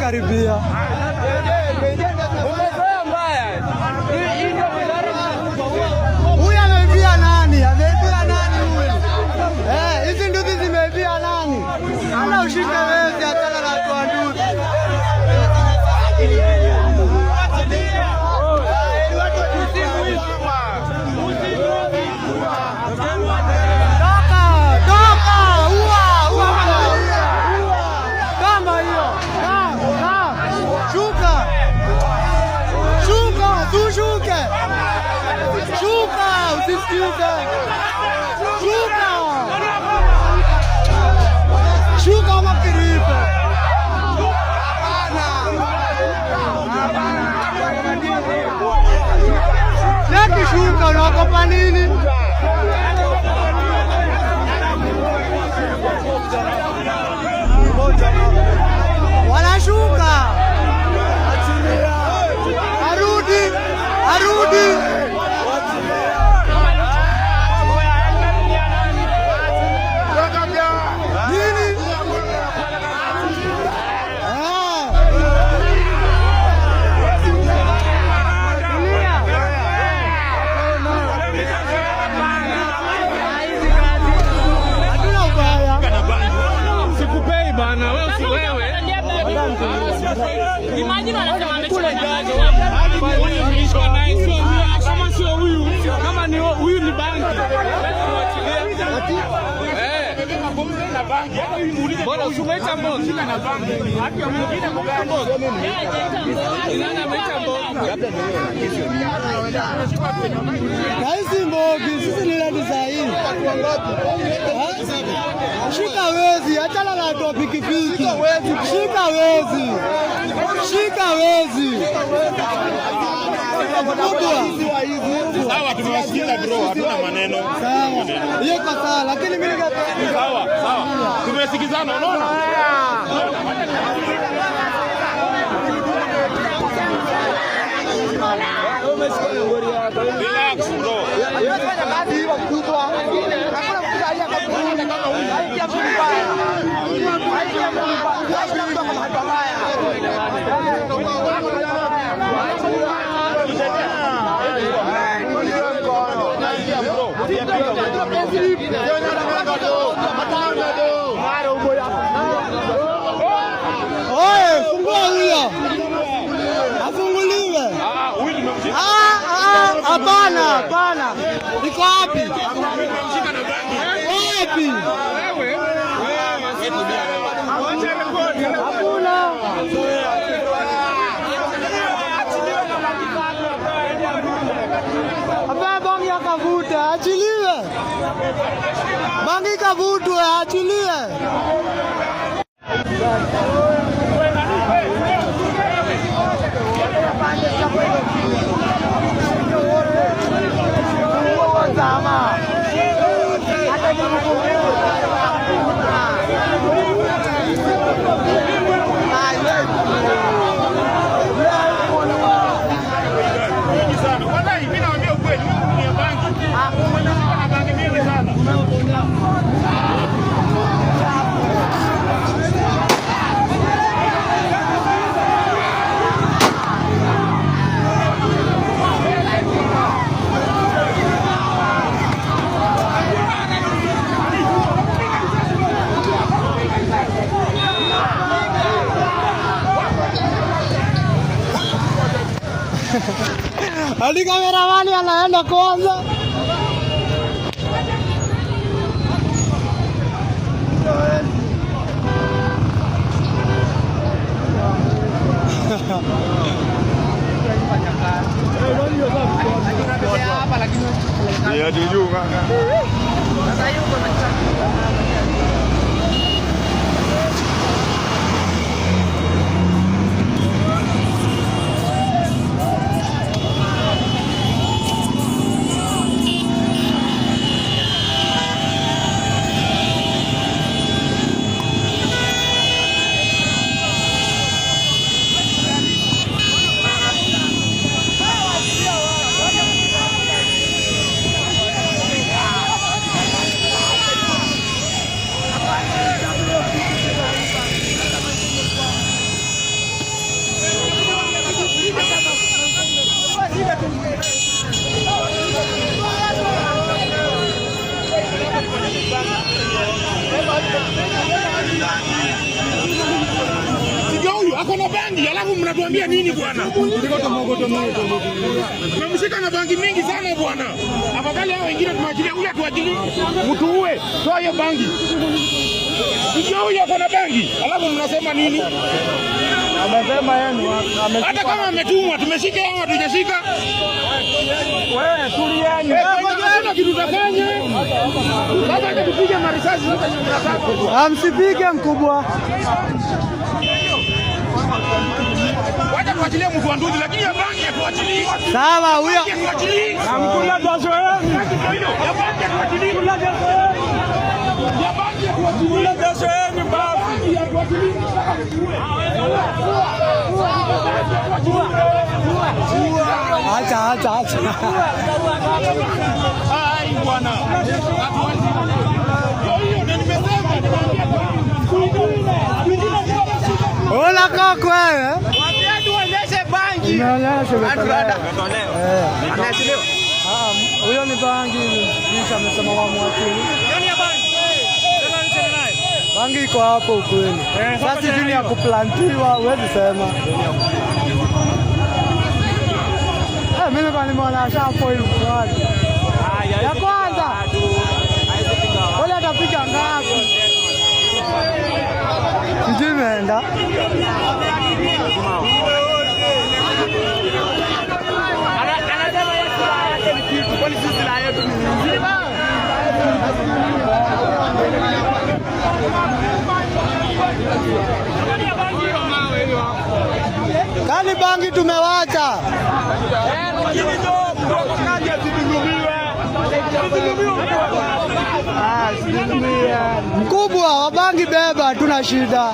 Karibia. Umezoea mbaya. Hii ndio wizara. Huyu ameibia nani? Ameibia nani huyu? Eh, hizi nduthi zimeibia nani? Ana ushike wezi, achana na watu wa nduthi. Toka, toka, ua, ua kama hiyo. Kama hiyo. Kaa, kaa. Shuka. Shuka, tushuke. Shuka, usisikize. Shuka. Shuka ama kiripe. Cheki shuka, unaogopa nini? Wanashuka. Arudi, arudi. Nini? Ah. Tulia. Hatuna ubaya. Sikupei bana, wewe si wewe. Imagine wanasema amechukua na bangi. Kama sio huyu, kama ni huyu ni bangi. Eh. Bora usimeita mbogi. Ni nani ameita mbogi? Na hizi mbogi sisi ni ladi saa hii. Shika wezi, achana na watu wa pikipiki. Shika wezi, shika wezi. Kubwa. Sawa, tumewasikiza bro, hatuna maneno. Sawa, hiyo iko sawa, lakini mimi Sawa, sawa. Tumesikizana, unaona? Relax bro. Fanya kazi hiyo kubwa. Hakuna mtu aliye haikia mtu mbaya. Haikia mtu mbaya. Haikia mtu kwa mahali pabaya. Oye, fungua huyo. Afunguliwe. Ah, huyu tumemshika. Ah, ah, hapana, hapana. Iko wapi? Tumemshika na bangi. Wapi? Hakuna. Hapa bangi akavute, achiliwe. Bangi kavutwe, achiliwe. Mingi sana. Wallahi mimi naambia ukweli, wewe ni ya bangi. Umeshika na bangi mingi sana. Hadi kameramani anaenda kwanza. Ako na bangi, alafu mnatuambia nini bwana? Tumemshika na bangi mingi sana bwana. Afadhali hao wengine tumeachilia, huyu atuachilie. Mtuue, toa hiyo bangi. Ndio huyu ako na bangi, alafu mnasema nini? Amesema yeye Hata kama ametumwa, tumeshika au hatujashika? Wewe tulieni. Hakuna kitu tutafanya. Sasa acha tupige marisasi sasa tunataka. Amsipige mkubwa. Wacha tuachilie mtu wa nduthi, lakini ya bangi hatuachilii. Sawa huyo. Hatuachilii. Amkula jasho yenu. Ya bangi hatuachilii. Ya bangi hatuachilii. Kula jasho yenu basi. Hatuachilii. Acha acha acha. Ai bwana. Ndio hiyo ndio nimesema nimeambia. Ola kako wewe. Waambie tuonyeshe bangi. Nimeonyesha imetolewa. Eh. Ameachiliwa. Ah, huyo ni bangi kisha amesema wamwachilie. Nani ya bangi? Tena nicheze naye. Bangi iko hapo ukweli. Eh, Sasa sijui ni ya kuplantiwa, huwezi sema. Eh, mimi kwa nimeona ashafoil mkwaju. Ya kwanza. Wale atapiga ngapi? Sijui imeenda. Anasema yeye silaha yake ni kitu. Kwani sisi silaha yetu ni nini? Kani bangi tumewacha. Lakini ndio mdogo kaji asidhulumiwe. Mkubwa wa bangi beba, hatuna shida.